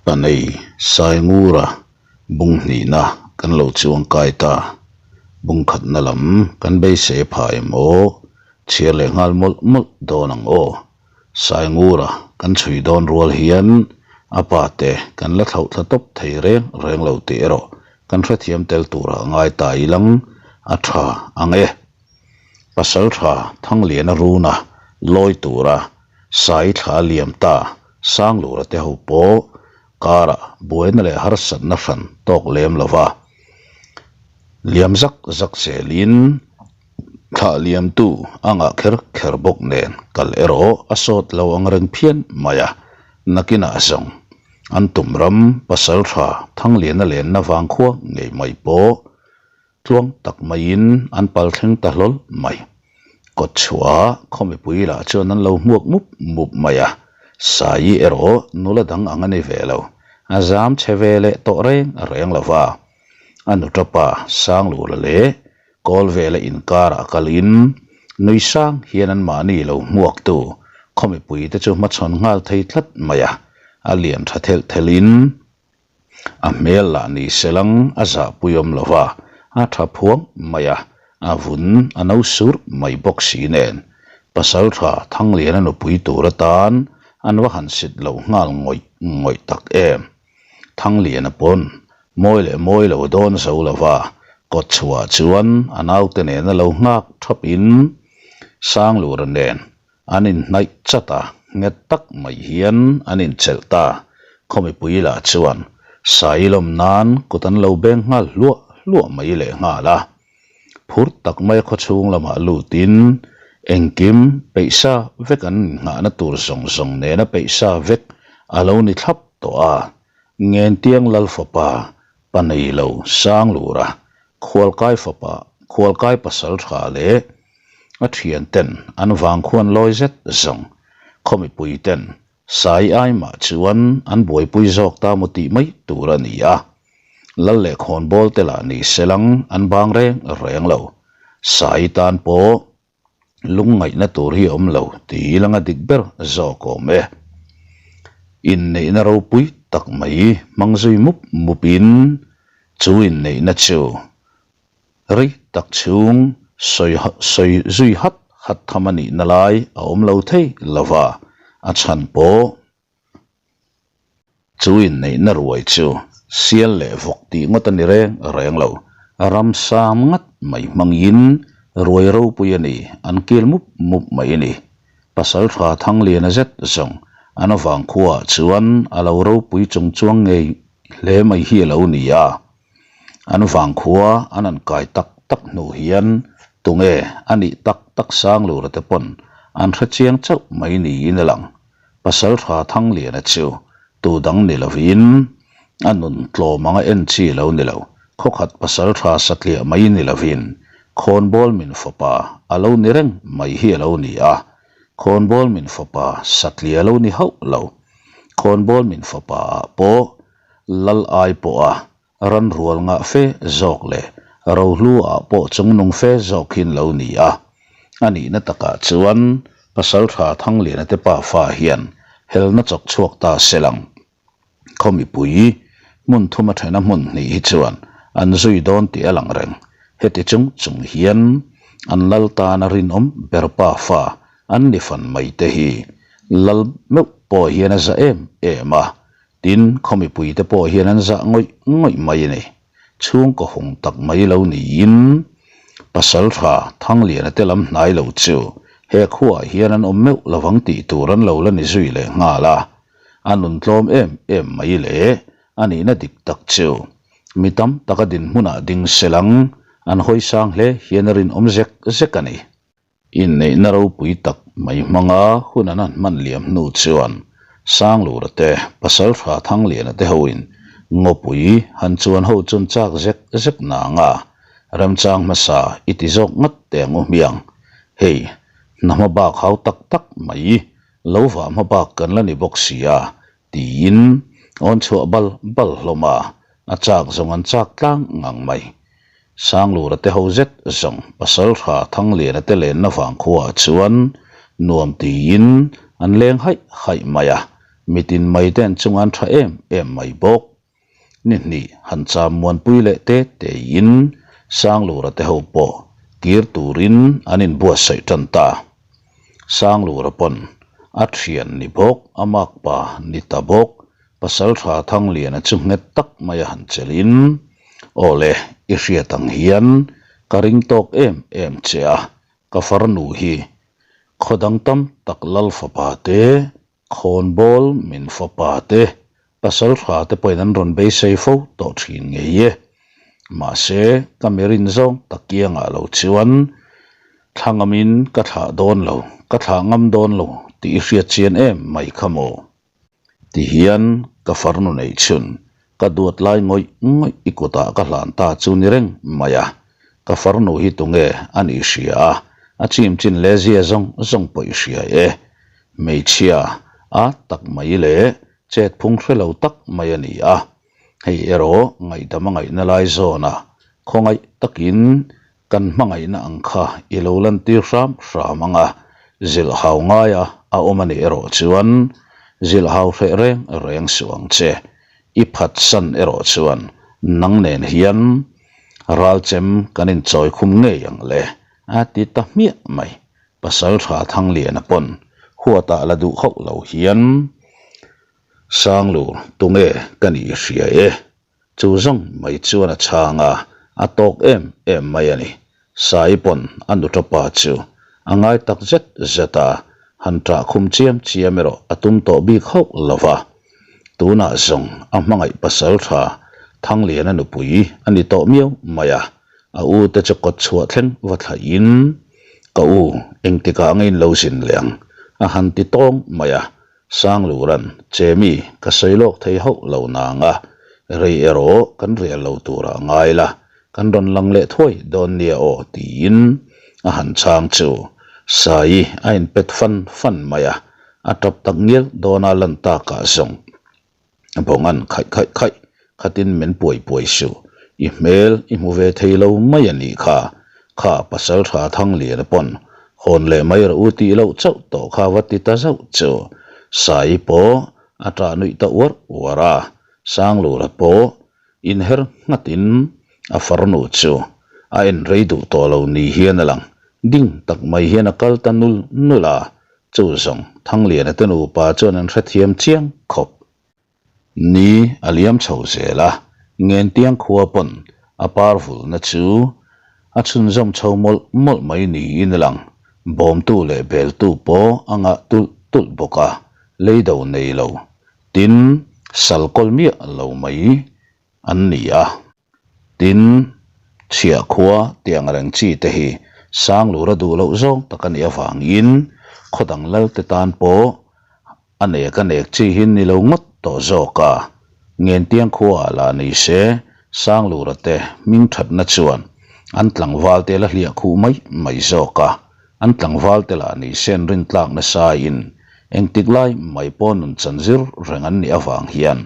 Panei Saingura bung hnihna kan lo chuang kai ta. Bung khatna lam kan beisei pha em aw? Chhiar leh nghal mawlh mawlh dawn ang aw. Saingura kan chhui dawn rual hian a pa te kan la thlauh thla tawp thei reng reng lo tih erawh kan hrethiam tel turah ngai ta ilang a tha ang e. Pasal tha Thangliana runa lawi tura Sai thla liam ta Sanglura te ho pawh karah buaina leh harsatna hran tawk lem lova liam zak zak zelin thlah liamtu a ngah kher kher bawk nen kal erawh a sawt lo ang reng phian mai a, nakinah zawng an tum ram pasal tha Thangliana lenna vangkhua ngei mai pawh Tluang tak maiin an pal thleng ta hlawl mai. Kawt chhuah khaw mipui lah chuan an lo hmuak mup mup mai a, Saii erawh nula dang ang a ni ve lo, a zam che ve leh tawh reng reng lo va. A nutapa Sanglura leh kawl vela inkarah kalin nui sang hian anmahni lo hmuaktu khaw mipuite chu hmachhawn nghal thei tlat mai a, a lian tha thelh thelhin A hmel lah ni selang a zahpuiawm lo va, a tha phuang mai a, a vun a no sur mai bawk si nen. Pasaltha Thangliana nupui tur atan an va han sit lo nghal ngawih ngawih tak em. Thangliana pawn mawi leh mawi lo dawn zo lo va, kawt chhuah chuan a naute nena lo nghak thapin Sanglura nen An inhnaih chat a, nghet tak mai hian an inchelh ta. Khaw mipui lah chuan sai lawm nan kut an lo beng nghal hluah hluah mai leh nghal a. Phur tak mai a khawchhung lamah lutin engkim peihsa vek an innghahna tur zawng zawng nena peihsa vek a lo ni thlap tawh a. Ngentiang Lal fapa pa nei lo Sanglura khualkai fapa khualkai pasal tha leh A thian ten an vang khuan lawi zet zawng. Khaw mipui ten sai ai mah chuan an buaipui zawk ta maw tih mai tur a ni a. Lal leh khawnbawl te lah ni selang an bang reng reng lo. Sai tan pawh lungngaihna tur hi a awm lo tih langa dik ber zawk awm e. Inneihna ropui tak mai hmang zui mup mup in chu inneihna chu Rei tak chhung sawi sawi zui hat hat tham a nihna lai a awm lo thei lo va, a chhan pawh chu inneihna ruai chu sial leh vawk tih ngawt a ni reng reng lo. Ramsam ngat mai hmangin ruai ropui a ni, an kil mup mup mai a ni. Pasaltha Thangliana zet zawng an avang khuaah chuan a lo ropui chung chuang ngei hle mai hi a lo ni a. An vangkhua an han kai tak tak hnu hian tunge a nih tak tak Sanglura te pawn an hre chiang chauh mai niin a lang. Pasaltha Thangliana chu tu dang ni lovin a nun tlawm anga en chi lo ni lo, khawkhat pasaltha satliah mai ni lovin khawnbawl min fapa a lo ni reng mai hi a lo ni a, khawnbawl min fapa satliah a lo ni hauh lo. Khawnbawl min fapa ah pawh Lal ai pawha ran rual ngah fe zawk leh rohlu ah pawh chungnung fe zawk hi an lo ni a. A nihna takah chuan Pasaltha Thangliana te pafa hian helna chawk chhuak ta se lang. Khaw mipui hmun thuma thena hmun hnih hi chuan an zui dawn tih a lang reng. Heti chung chung hian an lal tana rinawm ber pafa an ni fan mai te hi lal meuh pawh hian a za em em a. Tin, khaw mipuite pawh hian an zah ngawih ngawih mai a ni. Chhungkaw hung tak mai lo niin pasal tha Thangliana te lam hnai lo chu he khuaah hian an awm meuh lovang tih tur an lo la ni zui leh nghal a. A nun tlawm em em mai leh a nihna dik tak chu mi tam taka dinhmunah ding selang an hawi sang hle hian a rinawm zek zek a ni. Inneihna ropui tak mai hmanga hun an han hman liam hnu chuan Sanglura te, Pasaltha Thangliana te hoin ngawpui han chuan ho chun chak zek zek nanga remchang hmasa i ti zawk ngat teh ang u hmiang. Hei, hna hma bak hau tak tak mai lo vah hma bak kan la ni bawk si a, tiin awn chhuah bal bal hlawm a, a chak zawng an chak tlang ngang mai. Sanglura te ho zet zawng Pasaltha Thangliana te lenna vang khuaah chuan nuam tiin an leng haih haih mai a. Mitin mai te an chunga an tha em em mai bawk. Ni hnih han cham muanpui leh te tein Sanglura te ho pawh kir turin an inbuatsaih tan ta. Sanglura pawn a thian ni bawk, a makpa ni ta bawk, Pasaltha Thangliana chu nghet tak mai a han chelhin, Aw le, i hriat ang hian ka ring tawk em em che a, ka farnu hi khaw dang tam tak lal fapa te, khawnbawl min fapa te, pasaltha te pawhin an rawn beisei fo tawh thin ngei e. Mahse, ka mirin zawng tak kiangah lo chuan thla ngamin ka thlah dawn lo, ka thlah ngam dawn lo tih i hriat chian em mai kha maw? Ti hian ka farnu neih chhun ka duat lai ngawih ngawih i kutah ka hlan ta chu ni reng mai a, ka farnu hi tunge a nih hria a, a chim chin leh zia zawng zawng pawh i hria e. Hmeichhia a tak mai leh chet phung hre lo tak mai a ni a, hei erawh ngaihdam a ngaihna lai zawn a, khawngaih takin Kan hmangaihna ang kha i lo lantir hram hram ang a, zilhhau ngaia a awm a nih erawh chuan zilhhau hreh reng reng suh ang che. I phatsan erawh chuan nang nen hian ralchem kan inchawi khum ngei ang le, a ti ta hmiah mai. Pasaltha Thangliana pawn huatah la duh hauh lo hian, Sanglur, tunge ka nih i hria e? Chu zawng mai chuan a chhang a, a tawk em em mai a ni. Sai pawn a nuṭa pa chu a ngai tak zet zet a, han ṭah khum chiam chiam erawh a tum tawh bik hauh lo va. Tunah zawng a hmangaih pasal ṭha Thangliana nupui a ni tawh miau mai a, a u te chu kawt chhuah thleng va thlaihin, Ka u, engtikah nge in lo zin leh ang? a han ti tawng mai a. Sangluran, Chemi, ka sawi lawk thei hauh lo nang a, rei erawh kan rial lo turah ngai la, kan rawn lang leh thuai dawn nia aw tiin a han chhang chu Saii a inpet fan fan mai a, a tap tak ngial dawna lan takah zawng. Bawngan khaih khaih khaih khatin min puai puai suh, i hmel i hmu ve thei lo mai a nih kha, kha pasal tha Thangliana pawn hawn leh mai rawh u tih loh chauh tawh kha va ti ta zauh chu Saii pawh a ṭah nuih ta uar uar a, Sanglura pawh inher nghatin a farnu chu a en rei duh tawh lo ni hian a lang, ding tak mai hian a kal ta nul nul a, Chu zawng Thangliana te nupa chuan an hrethiam chiang khawp. Ni a liam chho zel a, Ngentiang khua pawn a par vulna chu a chhunzawm chho mawlh mawlh mai niin a lang. Bawmtu leh beltu pawh a ngah tulh tulh bawk a, leido nei lo, tin sal kawl miah lo mai an ni a. Tin, chhiah khua tih ang reng chi te hi Sanglura duh loh zawng tak a nih avangin khaw dang lal te tan pawh a nek a nek chi hi ni lo ngawt tawh zawk a. Ngentiang khuaah lah ni se Sanglura te hming thatna chuan an tlangval te la hliah khuh mai mai zawk a. An tlangval te lah ni se an rintlak nasain engtik lai mai pawh nun chan zir reng an nih avang hian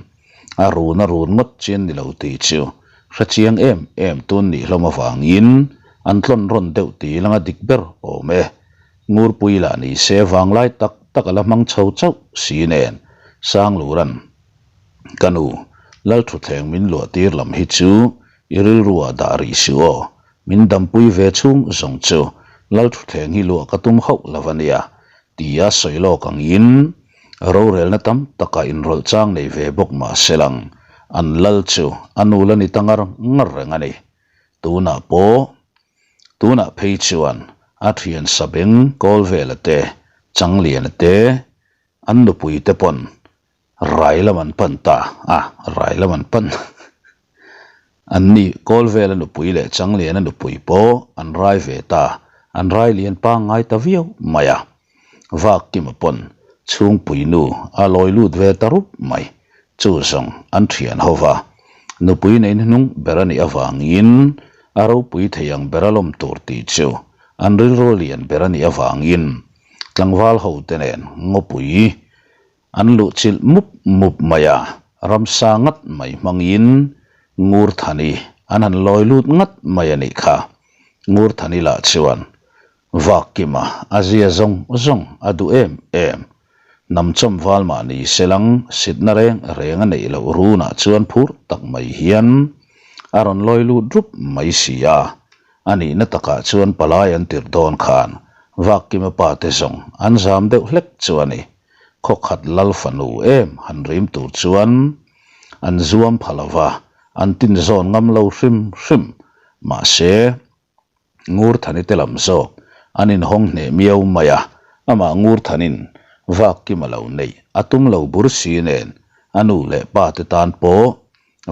A run a run ngawt chian ni lo tih chu hre chiang em em tun nih hlawm avangin an tlawn rawn deuh tih langa dik ber awm e. Ngurpui lah ni se vanglai tak tak a la hmang chho chauh si nen Sangluran, Ka nu, Lalthuthleng min luah tir lam hi chu i rilru ah dah rih suh aw, min dampui ve chhung zawng chu Lalthuthleng hi luah ka tum hauh lo a nia tia sawi lawk angin rorelna tam takah inrawlh chang nei ve bawk mah se lang, an lal chu a nu la ni ta ngar ngar reng a ni. Tunah pawh, tunah phei chuan a thian Sabeng Kawlvela te, Changliana te, an nupui te pawn Rai lam an pan ta a, rai lam an pan an ni Kawlvela nupui leh Changliana nupui pawh an rai ve ta, an rai lian pangngai ta viau mai a. Vakkima pawn chhungpui nu a lawi lut ve ta rup mai, chu zawng an thian ho va. Nupui nei hnuhnung ber a nih avangin a ropui thei ang ber a lawm tur tih chu an rilru lian ber a nih avangin tlangval ho te nen ngawpui An luh chilh mup mup mai a, ramsa ngat mai hmangin Ngurthani an han lawi lut ngat mai a nih kha. Ngurthani lah chuan Vakkima a zia zawng zawng a duh em em. Hnam chawm val mah ni se lang sitna reng reng a neih loh runah chuan phur tak mai hian a rawn lawi lut rup mai si a. A nihna takah chuan palai an tirh dawn khan Vakkima pa te zawng an zam deuh hlek chu a ni. Khawkhat lal fanu em han rim tur chuan an zuam pha lo va, an tin zawn ngam lo hrim hrim. Mahse. Ngurthani te lam zawk an inhawng hneh miau mai a, amah Ngurthanin vak kim a lo neih a tum lo bur si nen a nu leh pa te tan pawh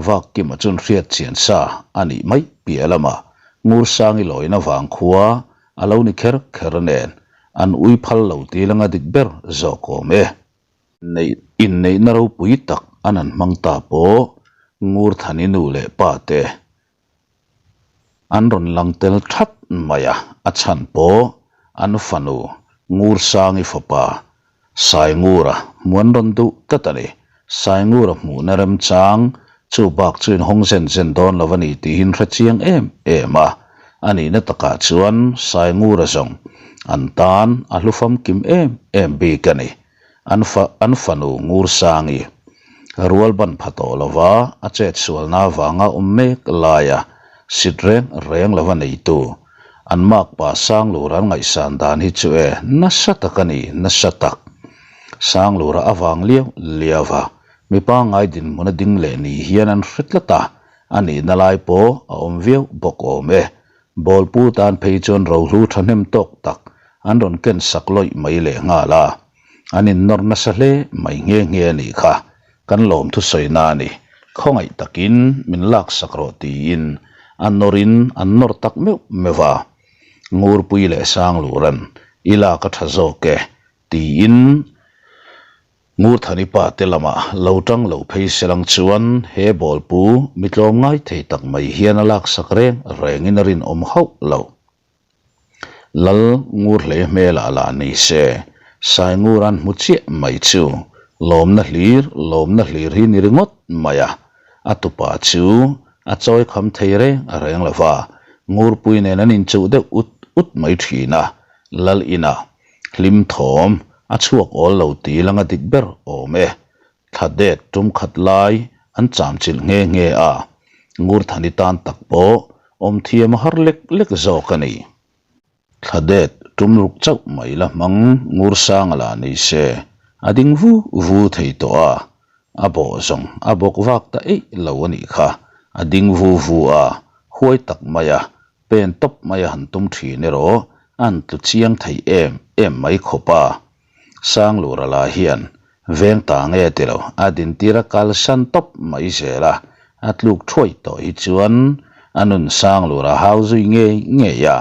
vak kim a chun hriat chian sa a nih mai piah lamah Ngursangi lawina vang khua a lo ni kher kher nen an ui phal lo tih langa dik ber zawk awm e. Neih inneihna ropui tak an han hmang ta pawh Ngurthani nu leh pa te An rawn lang tel that mai a, a chhan pawh an fanu Ngursangi fapa Saingura hmuh an rawn duh tlat a ni. Saingura hmuhna remchang chu bak chu inhawng zen zen dawn lo a ni tihin hre chiang em em a. A nihna takah chuan Saingura zawng an tan a hlu famkim em em bik a ni. An fa an fanu Ngursangi rual ban pha tawh lova a chet sualna avanga awm mek laia sit reng reng lova neitu an makpa Sanglur an ngaihsan dan hi chu e nasa tak a ni nasa tak. Sanglura avang liau liau a mi pangngai dinhmun a ding leh ni hian an hre tlat a, a nihna lai pawh a awm viau bawk awm e. Bawlpu tan phei chuan rohlu thahnem tawk tak an rawn ken sak lawih mai leh nghal a, an innawr nasa hle mai nghe nghe a nih kha, kan lawm thusawina a ni, khawngaih takin min laksak rawh tiin a nawrin an nawr tak meuh meuh a, Ngurpui leh Sangluran i lak a tha zawk e tiin Ngurthani pa te lamah lo tang lo phei selang chuan he bawlpu mi tlawm ngai thei tak mai hian a laksak reng rengin a rinawm hauh lo. Lal ngur hle hmelah lah ni se, Saingur an hmu chiah mai chu lawmna hlir lawmna hlir hi ni ringawt mai a, a tupa chu a chawi kham thei reng reng lo va, Ngurpui nen an inchuh deuh ut ut mai thin a, Lal inah hlim thawm a chhuak awl lo tih langa dik ber awm e. Thla det tum khat lai an cham chilh nghe nghe a, Ngurthani tan tak pawh awm thiam a har lek lek zawk a ni. Thla det tum ruk chauh mai la hmang Ngursanga lah ni se, a ding vu vu thei tawh a, a bawh zawng a bawk vak ta eih lo a nih kha, a ding vu vu a, huai tak mai a, pen tawp mai a han tum thin erawh a han tlu chiang thei em em mai khawp a. Sanglura lah hian veng ta nge ti lo, a dintir a kalsan tawp mai zel a, a tluk thuai tawh hi chuan a nun Sanglura hau zui ngei ngei a,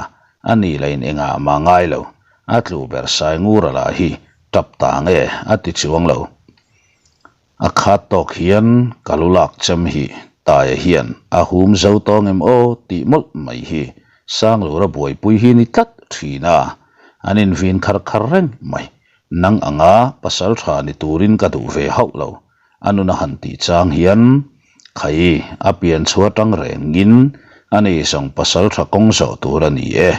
a ni lah in engah mah ngai lo, a tlu ber Saingura lah hi tap ta nge a ti chuang lo. A khat tawk hian ka lu lak chem hi Taia hian a hum zo tawng em aw tih mawlh mai hi Sanglura buaipui hi ni tlat thin a, an invin khar khar reng mai. Nang anga pasal tha ni turin ka duh ve hauh lo, a nun a han tih chang hian Khai a pian chhuah tang rengin a ni zawng pasal tha kawng zawh tur a ni e,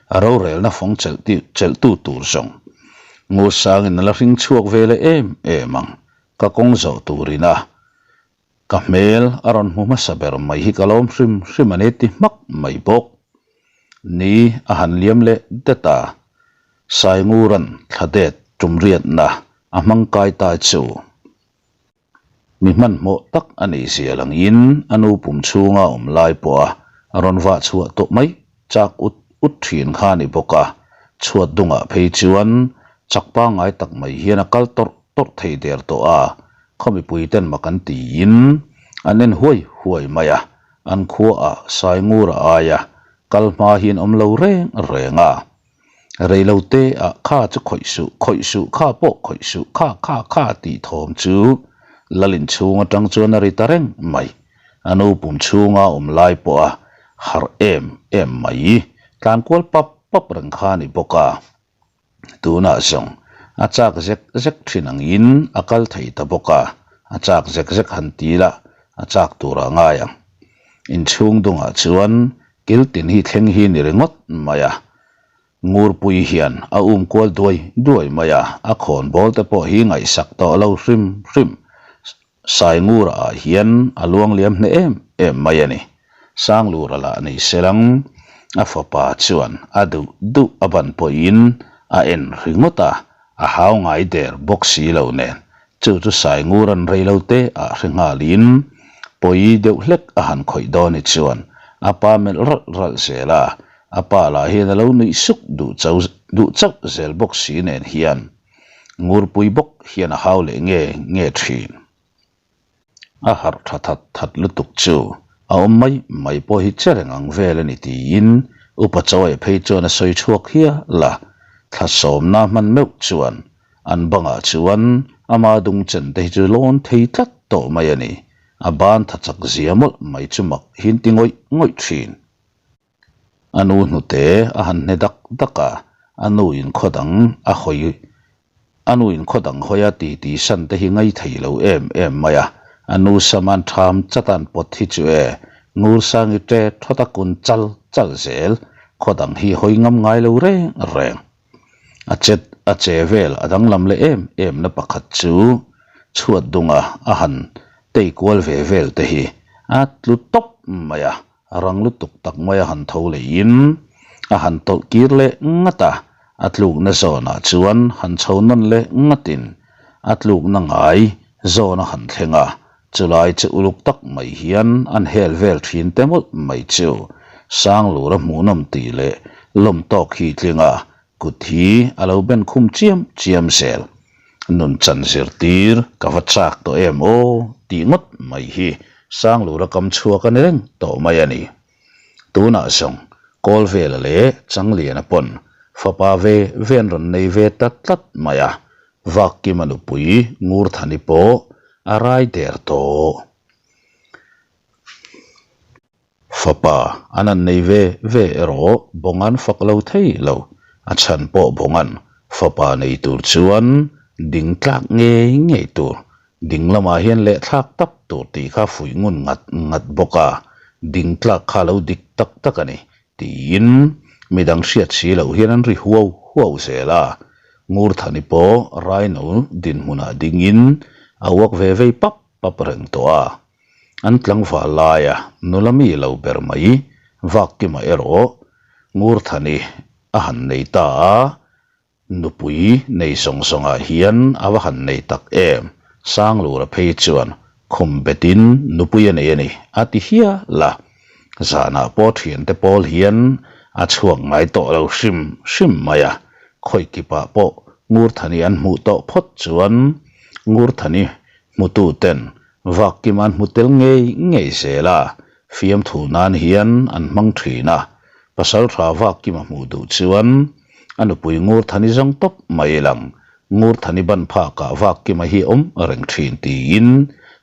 a rorelna fawng chelh chelhtu tur zawng Ngursangin a la hring chhuak ve leh em em ang, ka kawng zawh turin a ka hmel a rawn hmu hmasa ber mai hi ka lawm hrim hrim a ni ti hmak mai bawk. Ni a han liam leh det a, Saingura'n thla det tumriatna a hmang kai ta chu. Mi hmanhmawh tak a nih zia langin a nu pum chhunga awm lai pawha a rawn vah chhuah tawh mai chak ut ut thin kha a ni bawk a, chhuat dungah phei chuan chak pangngai tak mai hian a kal tawrh tawrh thei der tawh a, khaw mipui ten mak an tiin an en huai huai mai a, an khuaah Saingura aia kal hma hian awm lo reng reng a. Reilo te ah kha chu khawih suh, khawih suh, kha pawh khawih suh, kha kha kha tih thawm chu Lal inchhung atang chuan a ri ta reng mai. A nu pum chhunga awm lai pawh a harh em em mai. Tlan kual pap pap reng kha a ni bawk a. Tunah zawng a chak zek zek thin angin a kal thei ta bawk a, a chak zek zek han ti la a chak tur a ngai ang. Inchhung dungah chuan Kil tin hi thleng hi ni ringawt mai a. Ngurpui hian a um kual duai duai mai a, a khawnbawl te pawh hi ngaihsak tawh lo hrim hrim. Saingura ah hian a luang liam hneh em em mai a ni. Sanglura lah ni selang a fapa chuan a duh duh a ban pawhin a en ringawt a, a hau ngai der bawk si lo nen chu chu Sainguran rei lo te ah hre nghalin pawi deuh hlek a han khawih dawn hi chuan a pa melh ralh ralh zel a, a pa lah hian a lo nuih suk duh duh chauh zel bawk si nen hian Ngurpui bawk hian a hau leh nge nge thin. A harh tha that that lutuk chu a awm mai mai pawh hi che reng ang vel a ni tiin Upa Chawei phei chuan a sawi chhuak hial a, thla sawmna hman meuh chuan an bangah chuan ama dung chen te hi chu lawn thei tlat tawh mai a ni. A ban tha chak zia mawlh mai chu mak hin ti ngawih ngawih thin. A nu hnute a han hne dak dak a, a nu in khaw dang a hawi a nu in khaw dang hawi a ti ti san te hi ngai thei lo em em mai a, a nu saman tham chat an pawt hi chu e, Ngursangi ṭe thawt a kun chal chal zel, khaw dang hi hawi ngam ngai lo reng reng. A chet a che vel a danglam leh em em na pakhat chu chhuat dunga a han tei kual ve vel te hi a tlu tawp mai a, A rang lutuk tak mai a han tho leiin a han tawlh kir leh ngat a, a tlukna zawnah chuan han chho nawn leh ngatin a tlukna ngai zawn a han thleng a, chulai chu uluk tak mai hian an hel vel thin te mawlh mai chu Sanglura hmuhnawm tih leh lawm tawk hi tling a, kut hi a lo ben khum chiam chiam zel. Nun chan zirtir ka va chak tawh em aw tih ngawt mai hi Sanglura kam chhuak a ni reng tawh mai a ni. Tunah zawng Kawlvela leh Changliana pawn fapa ve ve an rawn nei ve ta tlat mai a, Vakkima nupui Ngurthani pawh a rai der tawh. Fapa an han nei ve ve erawh Bawngan fak lo thei lo, a chhan pawh Bawngan fapa nei tur chuan ding tlak ngei ngei tur, ding lamah hian leh thlak tap tur tih kha fuih ngun ngat ngat bawk a, ding tlak kha lo dik tak tak a ni tiin midang hriat si loh hian an ri huau huau zel a, Ngurthani pawh Raino dinhmunah dingin a uak ve vei pap pap reng tawh a. An tlangval laia nula mi lo ber mai Vakkima erawh Ngurthani a han nei ta a, nupui nei zawng zawngah hian a va han nei tak em, Sanglura phei chuan khum betin nupui a nei a ni a ti hial a, zanah pawh thiante pawl hian a chhuak ngai tawh lo hrim hrim mai a, khawikipah pawh Ngurthani an hmuh tawh phawt chuan Ngurthani hmututen Vakkim an hmu tel ngei ngei zel a, fiamthu nan hian an hmang thin a, Pasaltha Vakkima hmuh duh chuan a nupui Ngurthani zawng tawp mai lang, Ngurthani ban phakah Vakkima hi awm reng thin tiin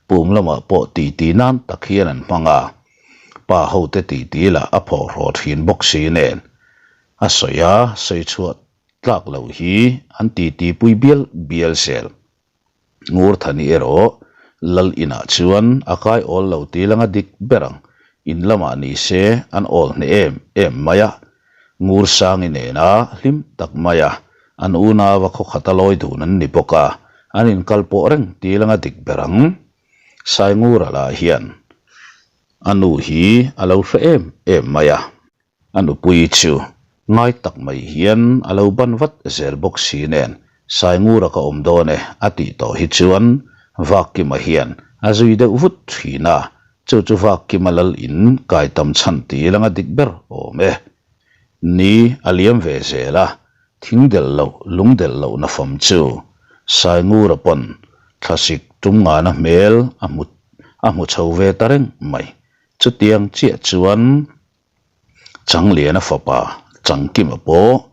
pum lamah pawh titi nan tak hian an hmang a, pa hote titi lah a phawhraw thin bawk si nen a sawi a, sawi chhuah tlak loh hi an titi pui bial bial zel. Ngurthani erawh Lal inah chuan a kai awl lo tih langa dik ber ang, in lamah ni se an awl hneh em em mai a. Ngursangi nena hlim tak mai a, an unau a khawkhat a lawi dun an ni bawk a, an inkal pawh reng tih langa dik ber ang. Saingura lah hian a nu hi a lo hre em em mai a. A nupui chu ngai tak mai hian a lo ban vat zel bawk si nen Saingura ka awm dawn e a tih tawh hi chuan Vakkima hian a zui deuh vut thin a, chu chu Vakkima lal in kai tam chhan tih langa dik ber awm e. Ni a liam ve zel a, thing delh loh lung delh loh na fam chu Saingura pawn thlasik tum ngana hmel a hmu a hmu chho ve ta reng mai. Chutiang chiah chuan Changliana fapa Changkima pawh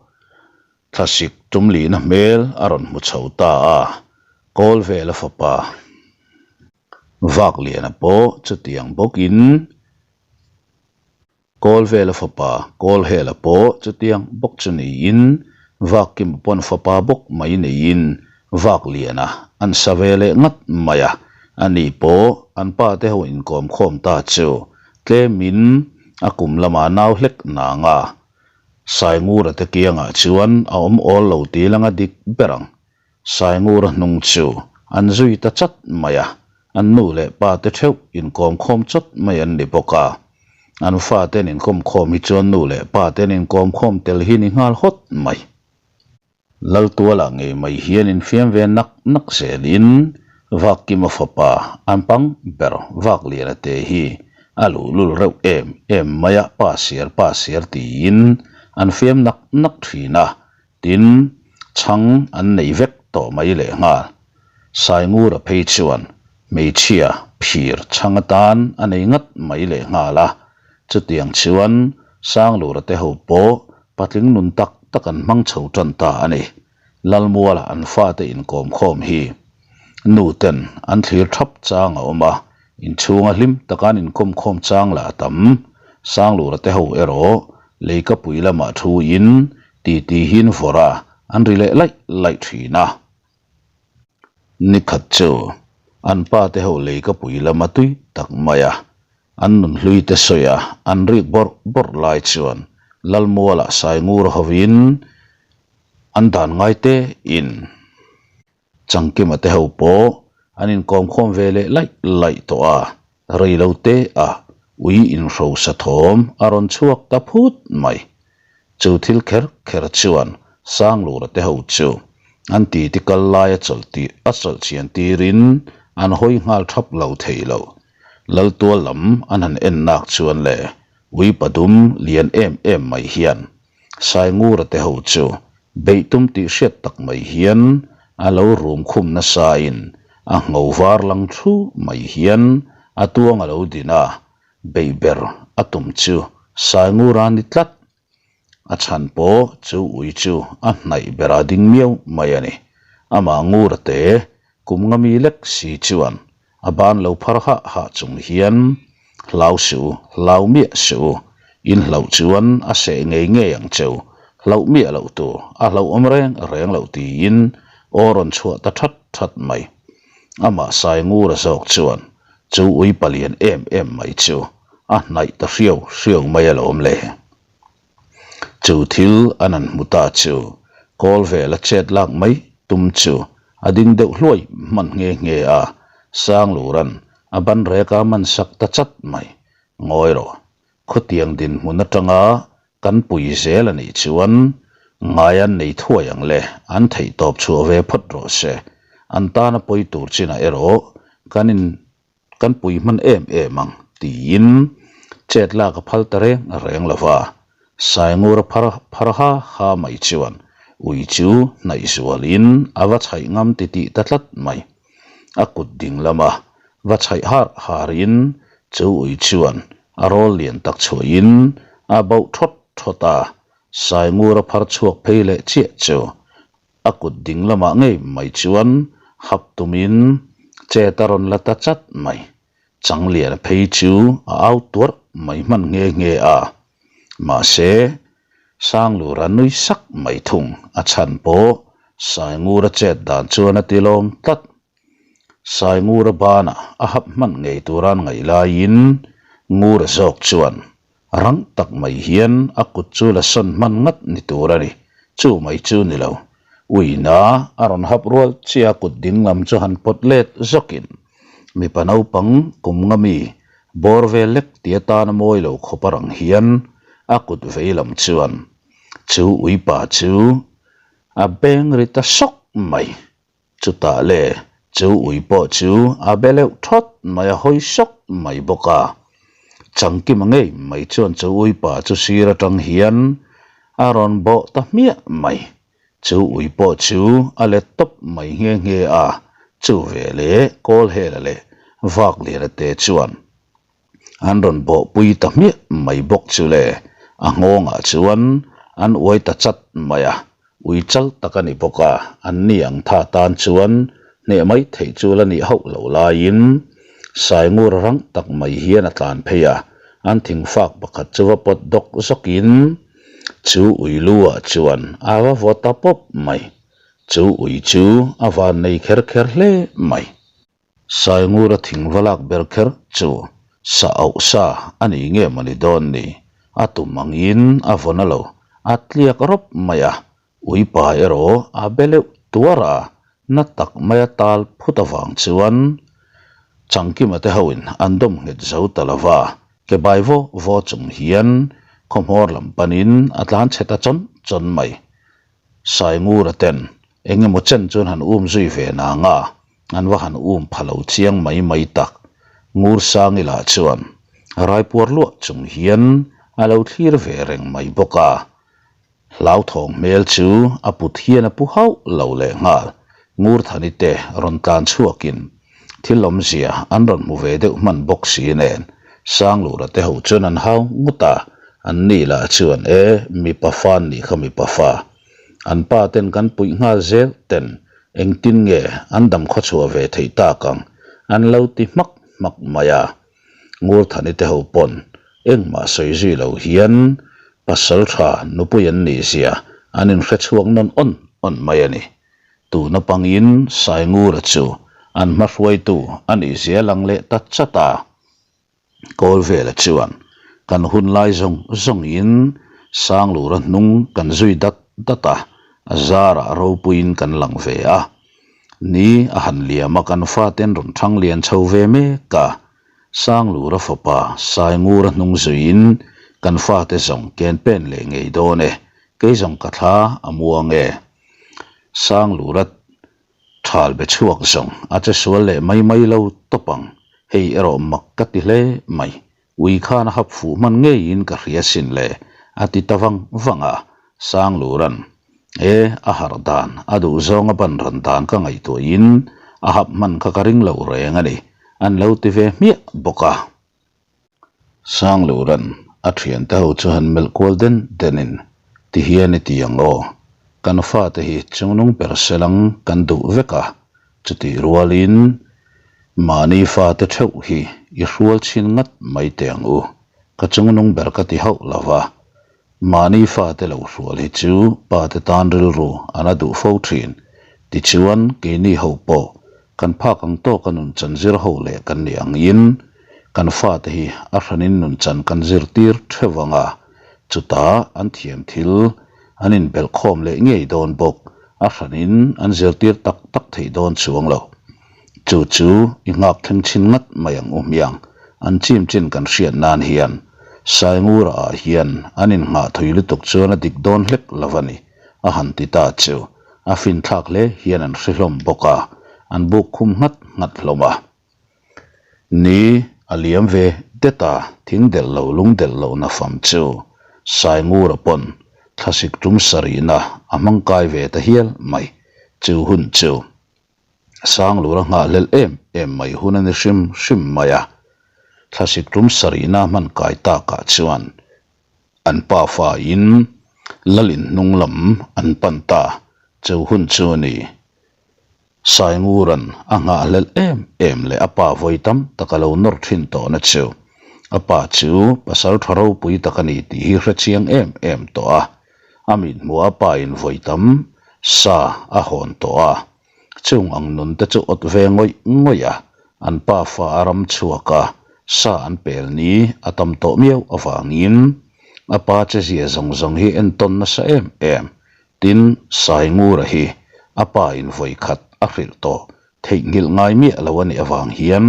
thlasik tumlina hmel a rawn hmu chho ta a, Kawlvela fapa Vakliana pawh chutiang bawkin Kawlvela fapa Kawlhela pawh chutiang bawk chu niin Vakkima pawn fapa bawk mai neiin Vakliana an sa ve leh ngat mai a, ani pawh an pa te ho inkawm khawm ta chu Tlemin a kum lamah nau hlek nang a. Saingura te kiangah chuan a awm awl lo tih lang a dik ber ang. Saingura hnung chu an zui ta chat mai a, an nu leh pa te theuh inkawm khawm chawt mai an ni bawk a. An fate an inkawm khawm hi chuan nu leh pa te an inkawm khawm tel hi ni nghal hawt mai. Laltualah ngei mai hian infiam ve nak nak zelin Vakkima fapa an pang ber Vakliana te hi a luhlul reuh em em mai a, pa siar pa siar tiin an fiam nak nak thin a, tin chhang an nei vek tawh mai lehnghal. Saingura phei chuan hmeichhia phir chhang atan a nei ngat mai lehnghal a, chutiang chuan Sanglura te ho pawh Patling nun tak tak an hmang chho tan ta a ni. Lalmuala an fate inkawm khawm hi nu ten an thlir thap chang a awm a, inchhunga hlim taka an inkawm khawm chang lah a tam. Sanglura te ho erawh leikapui lamah thu in titi hin vawrh a, an ri leh laih laih thin a. Nikhat chu an pa te ho leikapui lama tui tak mai a, An nunhlui te sawi a, an rik bawrh bawrh lai chuan Lalmualah Saingur hovin an dan ngai te in Changkima te ho pawh an inkawm khawm ve leh laih laih tawh a, rei lo te a ui inhrosa thawm a rawn chhuak ta phut mai. Chu thil kher kher chuan Sanglura te ho chu an titi kal lai a chawlh tih a chawlh chian tirin an hawi nghal thap lo thei lo. Laltual lam an han en nak chuan le ui padum lian em em mai hian Saingura te ho chu beih tum tih hriat tak mai hian a lo rum khum nasa in a ngho var lang thu mai hian a tuang a lo din a, beih ber a tum chu Saingura ni tlat. A chhan pawh chu ui chu a hnaih ber a ding miau mai a ni. Amah Ngura te kum nga mi lek si chuan a ban lo phar hah hah chung hian hlau suh u, hlau miah suh u, in hlauh chuan a seh ngei ngei ang cheu, hlauh miah loh tur a hlauhawm reng reng loh tiin aw rawn chhuah ta that that mai. Amah Saingura zawk chuan chu ui palian em em mai chu a hnaih ta hriau hriau mai alawm le. Chu thil an han hmu ta chu kawl vela chet lak mai tum chu a ding deuh hluai hman nghe nghe a, Sangluran a ban rek a man sak ta chat mai. Ngawi rawh, khawtiang dinhmun atanga kan pui zel a nih chuan ngai an nei thuai ang le, an theih tawp chhuah ve phawt rawh se. An tana pawi tur chinah erawh kan in Kan pui hman em em ang, tiin chet lak a phal ta reng reng lo va. Saingura phar phar ha ha mai chuan ui chu hnaih zualin a va chhaih ngam ti tih ta tlat mai. A kut ding lama va chhaih har harin chu ui chuan a rawl lian tak chhuahin a bauh thawt thawt a, Saingura phar chhuak phei leh chiah chu A kut ding lamah ngei mai chuan hap tumin chet a rawn la ta chat mai. Changliana phei chu a au tuarh mai hman nghe nghe a. Mahse, Sanglura nui sak mai thung a chhan pawh Saingura chet dan chuan a ti lawm tlat. Saingura banah a hap hman ngei turan ngaih laiin Ngura zawk chuan Rang tak mai hian a kut chu la sawn hman ngat ni tur a ni. Chu mai chu ni lo. Uina a rawn hap rual chiah a kut ding lam chu han pawt let zawkin mipa naupang kum nga mi bawr vel lek ti atana mawi lo khawp a rang hian a kut vei lam chuan chu uipa chu a beng ri ta sawk mai. Chutah le, chu ui pawh chu a be leuh thawt mai a hawi sawk mai bawk a. Changkima ngei mai chuan chu ui pa chu sir atang hian a rawn bawh ta hmiah mai. Chu ui pawh chu a let tawp mai nghe nghe a, chu ve leh Kawlhela leh Vakliana te chuan An rawn bawhpui ta hmiah mai bawk chu le, a nghawngah chuan an uai ta chat mai a, ui chal tak a ni bawk a, an ni ang tha tan chuan hneh mai theih chu la nih hauh lo laiin Saingur rang tak mai hian a tlan phei a, an thingfak pakhat chu va pawt dawk zawkin chu ui lu ah chuan a va vaw ta pawp mai, chu ui chu a van nei kher kher hle mai. Saingura thing va lak ber kher chu sa auh sa a ni nge maw ni dawn ni? A tum angin a vawn a lo. A tliak rawp mai a, uipa erawh a be leuh tuar a, na tak maia tal phut avang chuan Changkima te hoin an dawm nghet zo ta lo va, ke bai vaw vaw chung hian khawhmawr lam panin a tlan chhe ta chawn chawn mai. Saingura ten eng emaw chen chuan han um zui ve nang a, an va han um pha lo chiang mai mai tak. Ngursangi lah chuan raipuar luah chung hian a lo thlir ve reng mai bawk a. Hlauthawng hmel chu a put hian a pu hauh lo leh nghal. Ngurthani te rawn tlan chhuakin thil awmzia an rawn hmu ve deuh hman bawk si nen Sanglura te ho chuan an hau ngut a, an ni lah chuan e mipa fa an nih kha mipa fa. An pa ten kan puih nghal zel ten engtin nge an dam khawchhuah ve theih tak ang an lo ti hmak hmak mai a. Ngurthani te ho pawn engmah sawi zui lo hian pasal tha nupui an nih zia an inhre chhuak nawn awn awn mai a ni. Tuna pangin Saingura chu an hma hruaitu a nih zia lang leh ta chat a. Kawlvela chuan kan hun lai zawng zawngin Sanglura hnung kan zui dat dat a, a zarah ropuiin kan lang ve a. Ni a han liam a kan faten rawn thang lian chho ve mek a, Sanglura fapa Saingura hnung zuiin kan fate zawng ken pen leh ngei dawn e, kei zawng ka thla a muang e. Sanglura Thal be chhuak zawng a che sual leh mai mai lo tawp ang, hei erawh mak ka ti hle mai. Ui khan a hap fuh hman ngeiin ka hria sin le, a ti ta vang vang a. Sangluran, E, a harh dan, a duh zawng a ban ran dan ka ngaihtuahin a hap hman kha ka ring lo reng a ni, an lo ti ve hmiah bawk a. Sangluran a thiante ho chu han melh kual den denin, Ti hian i ti ang aw, kan fate hi chungnung ber selang kan duh vek a, chutih rualin mahni fate theuh hi i hrual chhin ngat mai teh ang u, ka chungnung ber ka ti hauh lo va, Mahni fate lo hrual hi chu pate tan rilru an a duh fo thin. Tichuan, keini ho pawh kan phak ang tawka nunchan zir ho leh kan nih angin kan fate hi a hranin nunchan kan zirtir theuh ang a, chutah an thiam thil an inbelh khawm leh ngei dawn bawk, a hranin an zirtir tak tak theih dawn chuang lo. Chu chu i nghak thleng chhin ngat mai ang u hmiang, an chim chin kan hriat nan hian Saingura ah hian an innghah thui lutuk chuan a dik dawn hlek lo a ni, a han ti ta chu a finthlak hle hian an hri hlawm bawk a, an buk khum nghat nghat hlawm a. Ni a liam ve det a, thing delh lo lung delh loh na fam chu Saingura pawn thlasik tum sarihna a hmang kai ve ta hial mai, chu hun chu. Sanglura nghahhlelh em em mai hun a ni hrim hrim mai a, thlasik tum sarihna hman kai takah chuan an pa fain Lalin hnung lam an pan ta chu hun chu a ni. Saingura'n a nghahhlelh em em leh a pa vawi tam tak a lo nawr thin tawhna chu a pa chu pasal tha ropui tak a ni tih hi hrechiang em em tawh a, A mithmuh a pa in vawi tam sa a hawn tawh a, chung ang nun te chu awt ve ngawih ngawih a, an pa fa a ram chhuak a, sa an pel ni a tam tawh miau avangin a pa che zia zawng zawng hi entawn nasa em em. Tin, Saingura hi a pa in vawi khat a hrilh tawh theihnghilh ngai miah lo a nih avang hian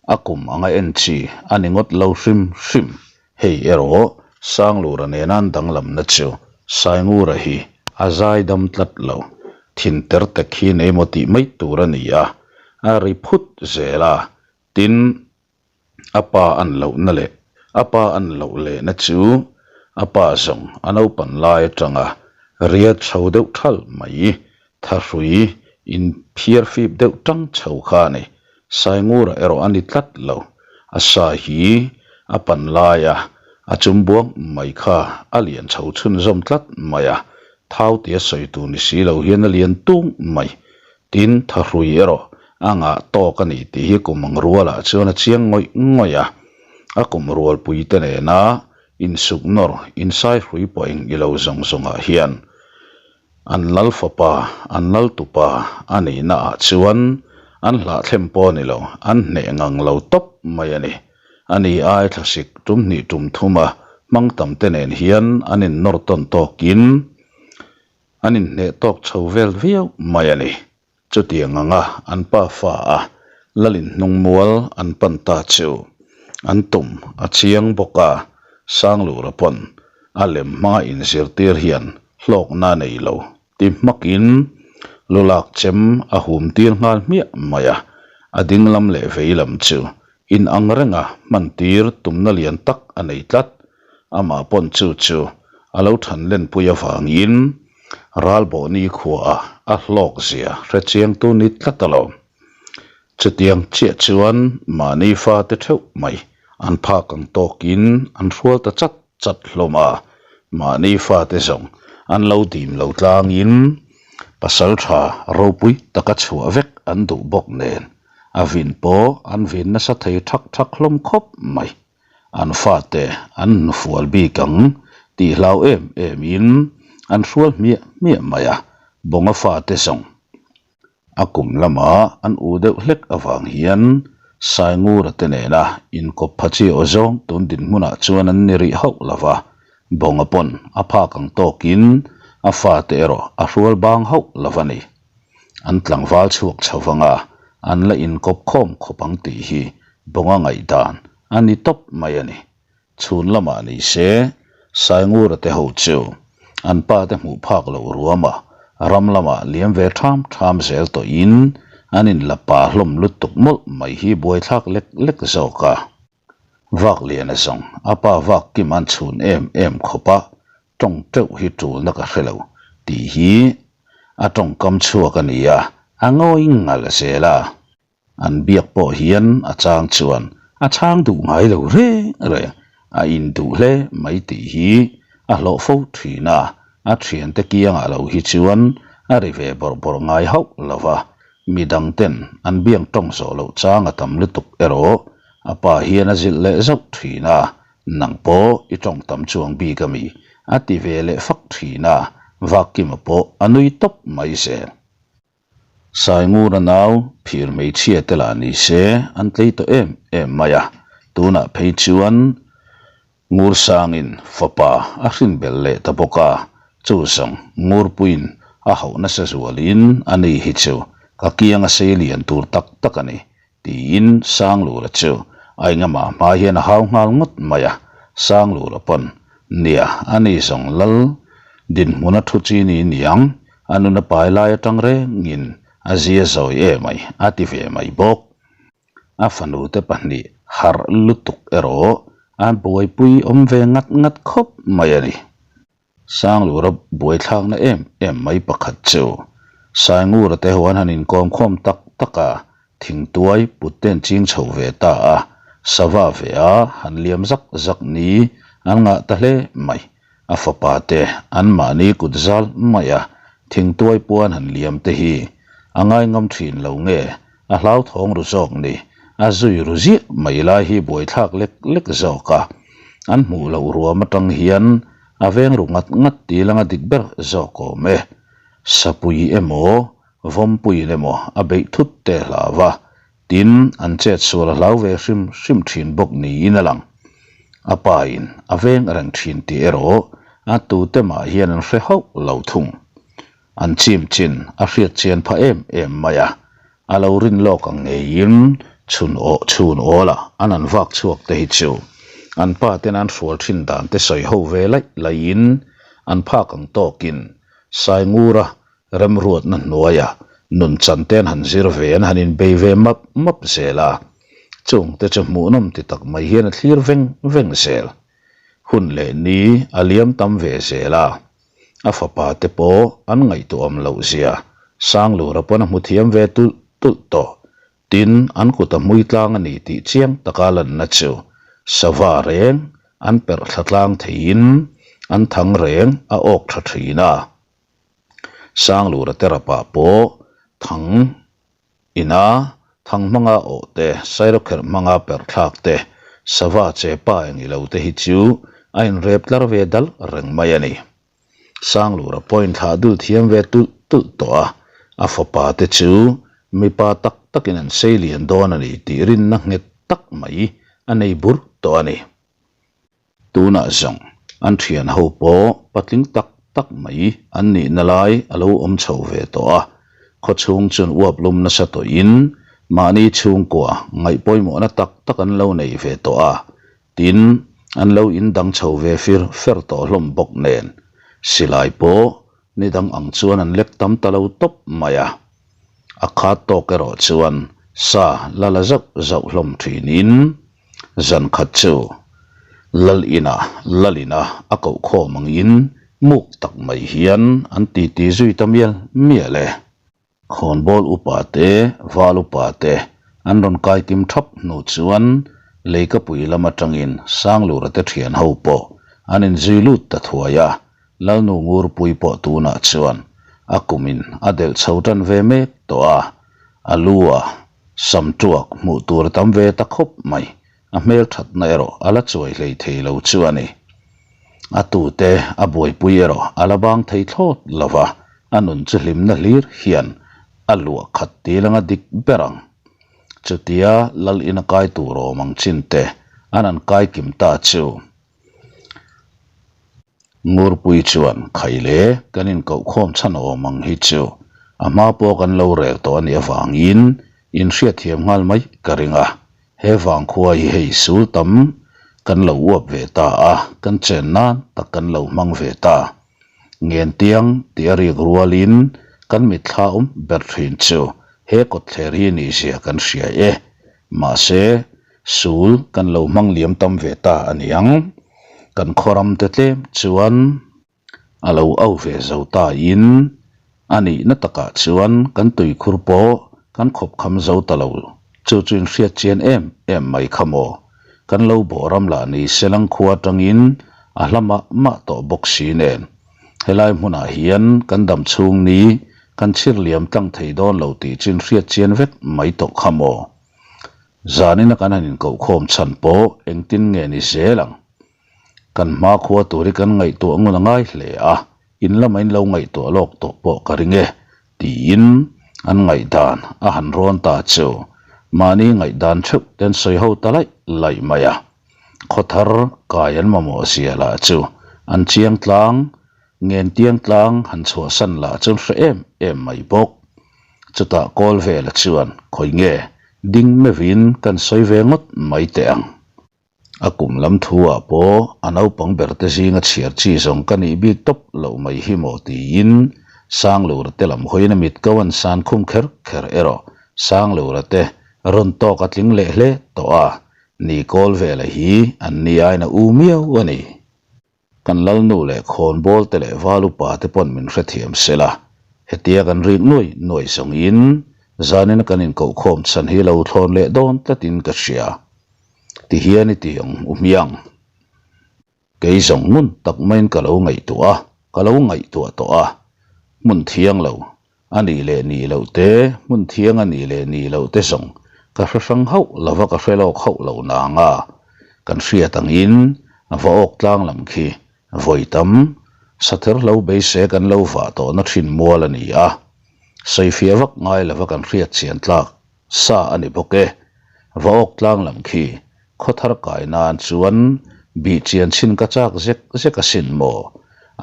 a kum anga en chi a ni ngawt lo hrim hrim. Hei erawh Sanglura nena an danglamna chu Saingura hi a zai dam tlat lo, thin ter tek hi nei maw tih mai tur a ni a, a ri phut zel a, tin a pa an lohna leh a pa an loh lehna chu a pa zawng a naupan lai atanga riat chho deuh thal mai Thahrui in phiar fip deuh tang chho kha a ni. Saingura erawh a ni tlat lo. A sa hi a pan lai a, a chum buang mai kha a lian chho chhunzawm tlat mai a. Thau tia sawi tur ni si lo hian a lian tung mai. Tin, thahrui erawh a ngah tawk a ni tih hi kum ang rualah chuan a chiang ngawih ngawih a. A kum rualpui te nena insuk nawr, insaihrui pawh eng ilo zawng zawngah hian An lal fapa, an lal tupa a nihna ah chuan an hlahthlem pawh a ni lo, an hneh ngang lo tawp mai a ni. A ni ai thlasik tum hnih tum thum a. Hmang tam te nen hian an innawr tawn tawkin an inhneh tawk chho vel viau mai a ni. Chutiang anga an pa fa a Lalin hnung mual an pan ta chu an tum a chiang bawk a, Sanglura pawn a lem hmanga inzirtir hian hlawkna a nei lo ti hmakin lulak chem a hum tir nghal hmiah mai a, a ding lam leh vei lam chu in ang renga hman tir tumna lian tak a nei tlat. Amah pawn chu chu a lo than lenpui avangin Ralbawhni khuaah a hlawk zia hre chiangtu ni tlat alawm. Chutiang chiah chuan mahni fate theuh mai an phak ang tawkin an hrual ta chat chat hlawm a, mahni fate zawng an lo dim lo tlangin pasal tha ropui taka chhuah vek an duh bawk nen a vin pawh an vin nasa thei thak thak hlawm khawp mai. An fate an hnufual bik ang tih hlau em em in an hrual hmiah hmiah mai a, Bawnga fate zawng A kum lama an u deuh hlek avang hian Saingura te nena inkawp pha chi aw zawng tun dinhmunah chuan an ni rih hauh lo va, Bawnga pawn a phak ang tawkin a fate erawh a hrual bang hauh lo va ni. An tlangval chhuak chho vanga an la inkawp khawm khawp ang tih hi Bawnga ngaihdan a ni tawp mai a ni. Chhun lamah ni se, Saingura te ho chu an pa te hmuh phak loh ruama ram lamah liam ve ṭham ṭham zel tawhin an inla pa hlawm lutuk mawlh mai hi buaithlak lek lek zawk a. Vakliana zawng a pa vak kim an chhun em em khawp a, tawng teuh hi ṭulna ka hre lo tih hi a tawngkam chhuak a ni a, a ngawi ngal zel a. An biak pawh hian a chang chuan a chhang duh ngai lo reng reng, a in duh hle mai tih hi a hlawh fo thin a, a thiante kiangah lo hi chuan a ri ve bawrh bawrh ngai hauh lo va, mi dang ten an biang tawng zawh loh chang a tam lutuk erawh a pa hian a zilh leh zauh thin a, nang pawh i tawng tam chuang bik a mi a ti ve leh fak thin a, Vakkima pawh a nui tawp mai zel. Saingura nau phir hmeichhia te lah ni se an tlei tawh em em mai a, tunah phei chuan Ngursangin fapa a hrin belh leh ta bawk a, chu zawng Ngurpuiin a hauh nasa zualin a ni hi chu ka kiang a sei lian tur tak tak a ni Tiin Sanglura chu a engama hma hian a hau nghal ngawt mai a, Sanglura pawn, Nia, a ni zawng lal dinhmuna thu chi ni niang, a nun a pai lai atang rengin a zia zawi e mai, a ti ve mai bawk. A fanute pahnih harh lutuk erawh a buaipui awm ve ngat ngat khawp mai a ni. Sanglura buaithlakna em em mai pakhat chu Saingura te ho an han inkawm khawm tak tak a, thingtuai put te an ching chho ve ta a, sava ve a han liam zak zak ni an ngah ta hle mai. A fapa te an mahni kut zal mai a, thingtuai puan han liam te hi a ngaingam thin lo nge a hlauthawng ru zawk ni, a zui ru ziah mai lai hi buaithlak lek lek zawk a, an hmuh loh ruam atang hian a veng ru ngat ngat ti langa dik ber zawk awm e. Sapui emaw, Vawmpuiin emaw a beih thut te hlau a, tin an chet sual a hlau ve hrim hrim thin bawk niin a lang. A pa in a veng reng thin tih erawh a tute mah hian an hre hauh lo thung. An chim chin a hriat chian phah em em mai a, a lo rin lawk ang ngeiin chhun aw chhun awla an an vak chhuak te hi chu an pa ten an hrual thin dan te sawi ho ve laih laihin an phak ang tawkin Saingura remruatna hnuaia nun chan te an han zir ve an han inbei ve map map zel a, chung te chu hmuhnawm ti tak mai hian a thlir veng veng zel. Hun leh ni a liam tam ve zel a. A fapa te pawh an ngaihtuahawm loh zia Sanglura pawn a hmu thiam ve tulh tulh tawh. Tin, an kut a hmui tlang a ni tih chiang taka lanna chu sava reng an perh thla tlang theiin an thang reng a awk tha thin a. Sanglura te rapah pawh thang Ina thang hmanga awh te, sairawkherh hmanga perh thlak te, sava che pa eng ilo te hi chu a inrep tlar ve dal reng mai a ni. Sanglura pawhin thlah dul thiam ve tulh tulh tawh a, a fapa te chu mipa tak takin an sei lian dawn a ni tih rinna nghet tak mai a nei bur tawh a ni. Tunah zawng an thian ho pawh patling tak tak mai an nihna lai a lo awm chho ve tawh a, khawchhung chuan uap lum nasa tawhin mahni chhungkua ngaih pawimawhna tak tak an lo nei ve tawh a, tin an lo indang chho ve fir fer tawh hlawm bawk nen silai pawh ni dang ang chuan an lek tam ta lo tawp mai a. A khat tawk erawh chuan sa la la zauh zauh hlawm thinin zan khat chu Lal inah Lal ina a koh khawm angin muk tak mai hian an titi zui ta mial mial e. Khawnbawl upa te, val upa te an rawn kai kim thap hnu chuan Leikapui lam atangin Sanglura te thian ho pawh an inzui lut ta thuai a, Lalnu Ngurpui pawh tunah chuan a kumin a delh chho tan ve mek tawh a, a lu a sam tuak hmuh tur a tam ve ta khawp mai, a hmel thatna erawh a la chuai hlei thei lo chu a ni. A tute a buaipui erawh a la bang thei thlawt lo va, a nun chu hlimna hlir hian a luah khat til anga dik ber ang. Chutia Lal ina kai tur awm ang chin te an an kai kim ta chu. Ngurpui chuan Khaile kan inkohkhawm chhan awm ang hi chu a hma pawh kan lo rel tawh a nih avangin inhriatthiam nghal mai ka ring a, he vangkhua hi hei sul tam kan lo uap ve ta a, kan chen nan tak kan lo hmang ve ta. Ngentiang tih a rik rualin kan mitthla awm ber thin chu he kawtthler hi nihzia kan hria e. Mahse, Sul kan lo hmang liam tam ve ta a niang. Kan khawram te tlem chuan a lo au ve zo ta in a nihna takah chuan kan tuikhur pawh kan khawp kham zo ta lo. Chu chu in hriat chian em em mai kha maw. Kan lo bawh ram lah ni selang khua atangin a hla mah mah tawh bawk si nen. Helai hmunah hian kan dam chhung ni kan chhir liam tlang thei dawn lo tih chu in hriat chian vek mai tawh kha maw. Zanina kan han inkohkhawm chhan pawh engtin nge ni zel ang? Kan hma khua tur hi kan ngaihtuah ngun a ngai hle a, in lama in lo ngaihtuah lawk tawh pawh ka ring e, tiin an ngaihdan a han rawn ta chu mahni ngaihdan theuh te an sawi ho ta laih laih mai a. Khawthar kai an mamawh zia lah chu an chiang tlang Ngentiang tlang han chhuahsan lah chuan hre em em mai bawk. Chutah kawl vela chuan khawi nge ding meuhin kan sawi ve ngawt mai teh ang. A kum lam thu ah pawh a naupang ber te zinga chhiar chi zawng ka nih bik tawp loh mai hi maw tiin Sanglura te lam hawiin a mit ko an san khum kher kher erawh Sanglura te rawn tawk a tling leh hle tawh a, ni kawl vela hi an ni aiin a u miau a ni. Kan lalnu leh khawnbawl te leh val upa te pawn min hrethiam sela, hetia kan rik nuai nuai zawngin zanin kan inkohkhawm chhan hi lo thlawn leh dawn tlatin ka hria. Tihian i ti ang u hmiang. Kei zawng ngun tak maiin ka lo ngaihtuah a, ka lo ngaihtuah tawh a, hmun thiang lo A nih leh nih loh te, hmun thiang a nih leh nih loh te zawng ka hre hrang hauh lova ka hre lawk hauh lo nang a, kan hriat angin a va awk tlang lam khi vawi tam sather hlo beise kan lo vah tawhna thin mual a ni a, sawifiah vak ngai lova kan hriat chian tlak sa a ni bawk e. Va awk tlang lam khi khawthar kai nan chuan bih chian chhin ka chak zek zek asin maw,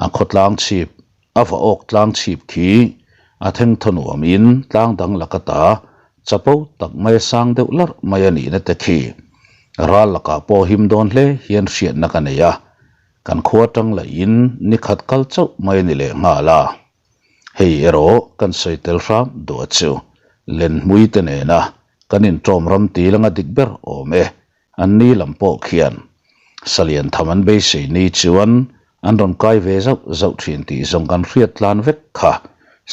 a khawtlang chhip A va awk tlang chhip khi a thengthaw nuamin tlang dang laka ta chapo tak mai a sang deuh larh mai a nihna te khi ral lakah pawh him dawn hle hian hriatna ka nei a, kan khua tang lahin ni khat kal chauh mai a ni leh nghal a. Hei erawh kan sawi tel hram duh a chu Lenhmui te nena kan inṭawm ram til anga dik ber awm e. An ni lam pawh khian Salian tham an beisei ni chuan an rawn kai ve zauh zauh thin tih zawng kan hriat tlan vek kha.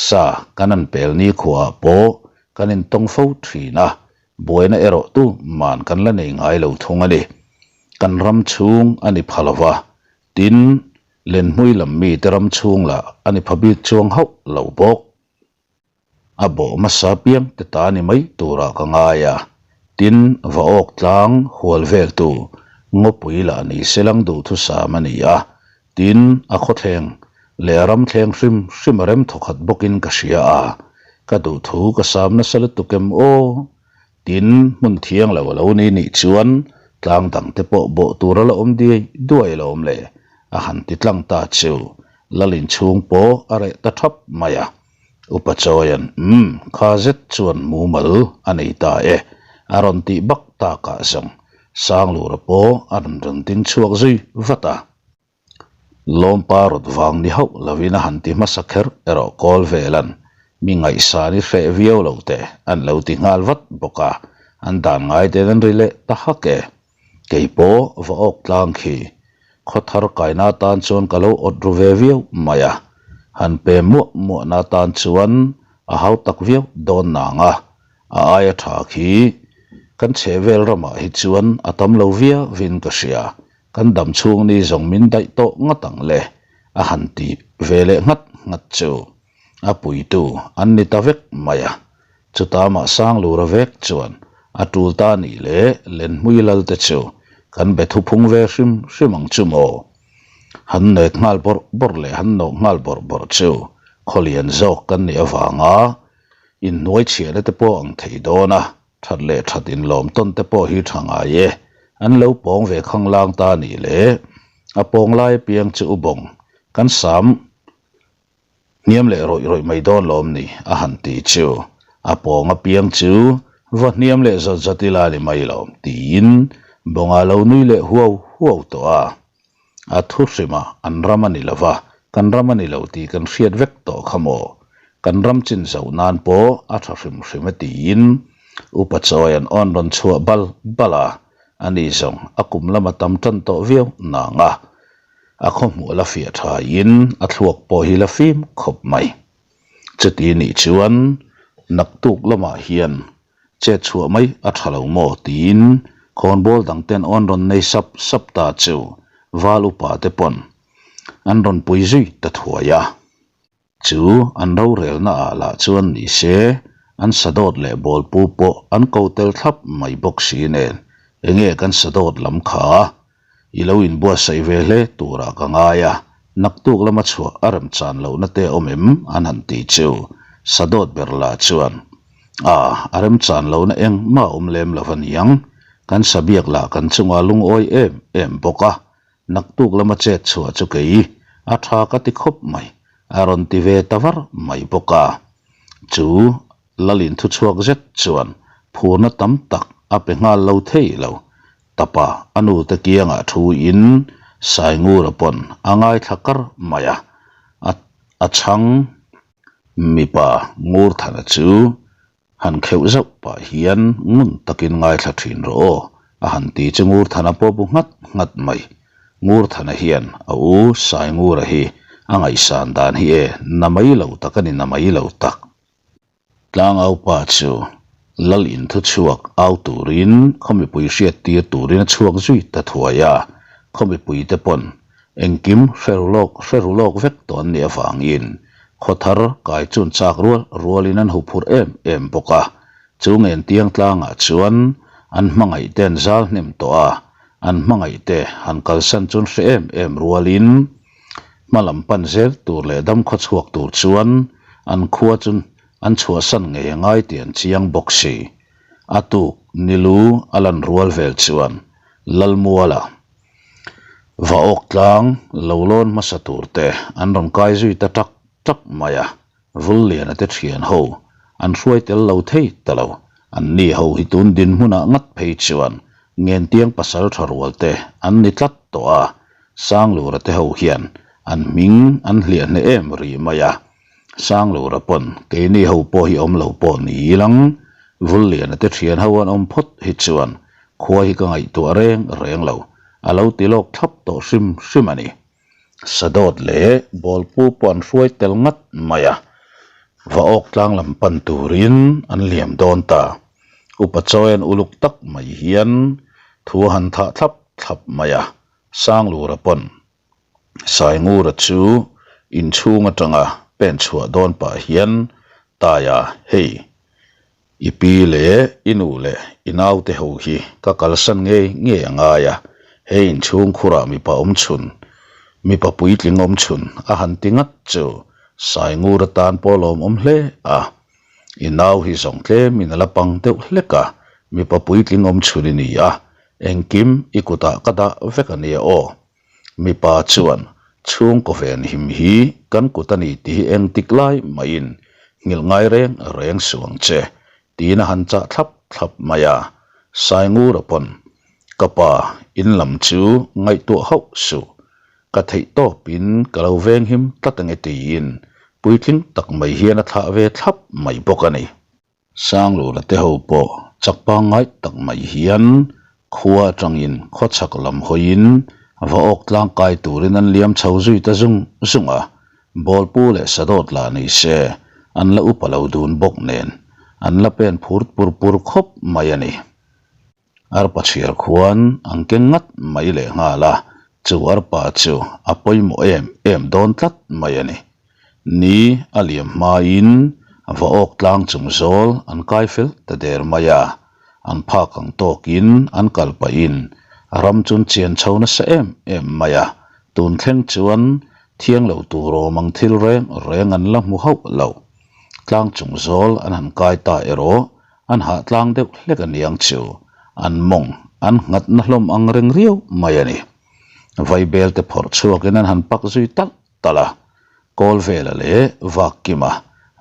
Sa kan an pel ni khuaah pawh kan intawng fo thin a, buaina erawh tu man kan la nei ngai lo thung a ni. Kan ram chhung a ni pha lo va, tin, Lenhmui lam mite ram chhung lah a ni pha bik chuang hauh lo bawk. A bawh hmasa piang te ta ni mai turah ka ngai a, tin va awk tlang hual veltu ngawpui lah ni se lang duhthusam a ni a, tin a khawthleng leh a ram thleng hrim hrim a rem thawkhat bawkin ka hria a, ka duhthu ka sam nasa lutuk em aw? Tin hmun thiang lo a lo ni nih chuan Tlang dang te pawh bawh tur a la awm diai duai alawm le, a han ti tlang ta chu. Lal inchhung pawh a reh ta thap mai a. Upa Chawian, Umm, kha zet chuan mumal a nei ta e, a rawn tih bak takah zawng Sanglura pawh a rawn rawn ding chhuak zui vat a. Lawmpa rawt vang ni hauh lovin a han ti hmasa kher erawh kawl velan mi ngaihsan i hreh viau lo te an lo ti nghal vat bawk a, an dan ngai ten an ri leh ta hak e. Kei pawh va awk tlang khi khaw thar kaina atan chuan ka lo awt ru ve viau mai a, han pe muah muahna atan chuan a hau tak viau dawn nang a, a aia tha khi kan chhehvel ramah hi chuan a tam lo viauin ka hria. Kan dam chhung ni zawng min daih tawh nghat ang le, a han ti ve leh nghat nghat chu. A puitu an ni ta vek mai a. Chuta mah Sanglura vek chuan a tul ta nih leh Lenhmui lal te chu kan be thuphung ve hrim hrim ang chu maw? Han nek nghal bawrh bawrh leh han nawh nghal bawrh bawrh chu khawlian zawk kan nih avanga inhnuai chhiahna te pawh ang thei dawn a. That leh that inlawm tawn te pawh hi tha ngai e. An lo pawng ve khanglang ta nih le. A pawng lai apiang chu u bawng. Kan sam hniam leh rawih rawih mai dawn lawm ni a han ti chu. A pawng apiang chu va hniam leh zawt zawt ila ni mai lawm tiin bawnga lo nui leh huau huau tawh a. A thu hrima an ram a ni lo va, kan ram a ni lo tih kan hriat vek tawh kha maw? Kan ram chin zoh nan pawh a tha hrim hrim e tiin Upa Chawi an awn rawn chhuah bal bal a, ani zawng a kum lama tam tan tawh viau nang a, a khawhmuh la fiah thain a thluak pawh hi la fim khawp mai. Chuti nih chuan naktuk lamah hian Chet chhuah mai a tha lo maw? tiin khawnbawl dang ten awn rawn nei sap sap ta chu val upa te pawn an rawn pui zui ta thuai a. Chu an rorelna ah lah chuan ni se an sadawt leh bawlpu pawh an ko tel thlap mai bawk si nen enge kan sadawt lam kha I lo inbuatsaih ve hle turah ka ngai a, naktuk lama chhuah a remchan lohna te awm em? an han ti chu. Sadawt ber lah chuan, A, a remchan lohna engmah a awm lem lo a niang. Kan sabiak lah kan chungah lungawi em em bawk a, naktuk lama chet chhuah chu kei a tha ka ti khawp mai, a rawn ti ve ta var mai bawk a. Chu Lalin thuchhuak zet chuan phurna tam tak a pe nghal lo thei lo. Tapa a nute kiangah thu in Saingura pawn a ngaithla kar mai a, a a chhang mipa Ngurthana chu han kheuh zauh pah hian ngun takin ngaithla thin rawh aw a han ti chu Ngurthana pawh bu nghat nghat mai. Ngurthana hian a u Saingura hi a ngaihsan dan hi e na mai lo tak a ni na mai lo tak. Tlangaupa chu Lal in thu chhuak au turin khaw mipui hriat tir turin a chhuak zui ta thuai a, khaw mipui te pawn engkim hre ru lawk hre ru lawk vek tawh an nih avangin khaw thar kai chun chak rual rualin an huphurh em em bawk a, chu ngentiang tlangah chuan an hmangaih te an zal hnem tawh a, an hmangaih te han kalsan chun hre em em rualin Hma lam pan zel tur leh dam khaw chhuak tur chuan an khua chu an chhuahsan ngei a ngai tih an chiang bawk si. A tuk nilu a lan rual vel chuan Lalmuala va awk tlang lo lawn hmasa tur te an rawn kai zui ta tak tak mai a. Vulliana te thian ho an hruai tel lo thei ta lo. An ni ho hi tun dinhmunah ngat phei chuan Ngentiang pasal tha rual te an ni tlat tawh a, Sanglura te ho hian an hming an hliah hneh em rih mai a. Sanglura pawn keini ho pawh hi awm lo pawh ni ilang, Vulliana te thian ho an awm phawt hi chuan khua hi ka ngaihtuah reng reng lo, a lo ti lawk thlap tawh hrim hrim a ni. Sadawt leh bawlpu pawh an hruai tel ngat mai a, va awk tlang lam pan turin an liam dawn ta. Upa Chawian uluk tak mai hian thu a han thah thlap thlap mai a, Sanglura pawn Saingura chu inchhung atanga pen chhuah dawn pah hian Taia hei I pi leh i nu leh i naute ho hi ka kalsan ngei ngei a ngai a, he inchhung khurah mipa awm chhun, mipa puitling awm chhun a han ti ngat chu Saingur atan pawh lawm awm hle a. I nau hi zawng tlemin a la pang deuh hlek a, mipa puitling awm chhun i ni a. Engkim i kutah ka dah vek a nia aw. Mipa chuan, Chhungkaw venhim hi kan kut a ni tih hi engtik lai maiin nghilh ngai reng reng suh ang che, tiin a han chah thlap thlap mai a. Saingura pawn, Ka pa, in lam chu ngaihtuah hauh suh. Ka theih tawpin ka lo venghim tlat ange tiin puitling tak mai hian a thlah ve thlap mai bawk a ni. Sanglura te ho pawh chak pangngai tak mai hian khua atangin khawchhak lam hawiin va awk tlangkai turin an liam chho zui ta zung zung a, Bawlpu leh Sadawt lah ni se an la upa lo dun bawk nen an la pen phur pur pur khawp mai a ni. Arpa chhiar khuan an keng ngat mai leh nghal a, chu arpa chu a pawimawh em em dawn tlat mai a ni. Ni a liam hmain va awk tlang chung zawl an kai fel ta der mai a, an phak ang tawkin an kal pahin ram chun chian chho nasa em em mai a, tun thleng chuan thiang lo tur awm ang thil reng reng an la hmu hauh lo. Tlang chung zawl an han kai ta erawh An hah tlang deuh hlek a niang chu an mawng an nghat na hlawm ang reng riau mai a ni. Vaibel te phawrh chhuakin an han pak zui talh talh a, kawl vela leh vak kima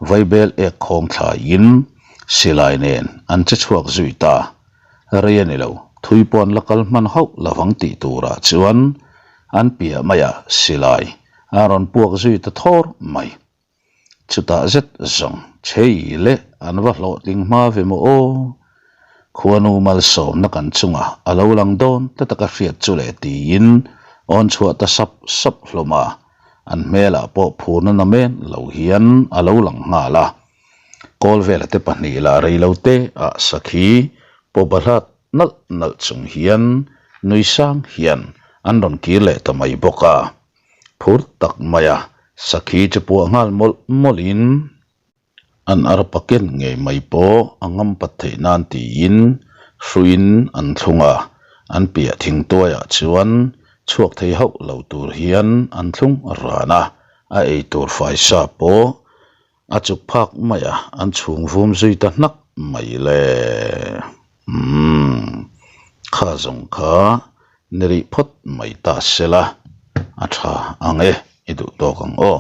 vaibel ek khawng thlaiin silai nen an che chhuak zui ta. Rei a ni lo, thui pawh an la kal hman hauh lovang tih turah chuan an piah maiah silai a rawn puak zui ta thawr mai. Chutah zet zawng chei leh an va hlawhtling hma ve maw aw? Khuanu malsawmna kan chungah a lo lang dawn ta taka hriat chu leh tiin awn chhuah ta sap sap hlawm a, an hmelah pawh phurna namen lo hian a lo lang nghal a. Kawlvela te pahnih lah reilote ah sakhi pawh bahlat nalh nalh chung hian nui sang hian an rawn kir leh ta mai bawk a. Phur tak maia sakhi chu puah nghal mawlh mawlhin an arpa ken ngei mai pawh a ngam pat theih nan tiin hruiin an thlung a, an piah thingtuaiah chuan chhuak thei hauh lo tur hian an thlung ran a, a eitur faisa pawh A chuk phak mai a, an chhung vum zui ta hnak mai le. Umm, kha zawng kha ni rih phawt mai ta se la, a tha ang e, i duh tawk ang aw.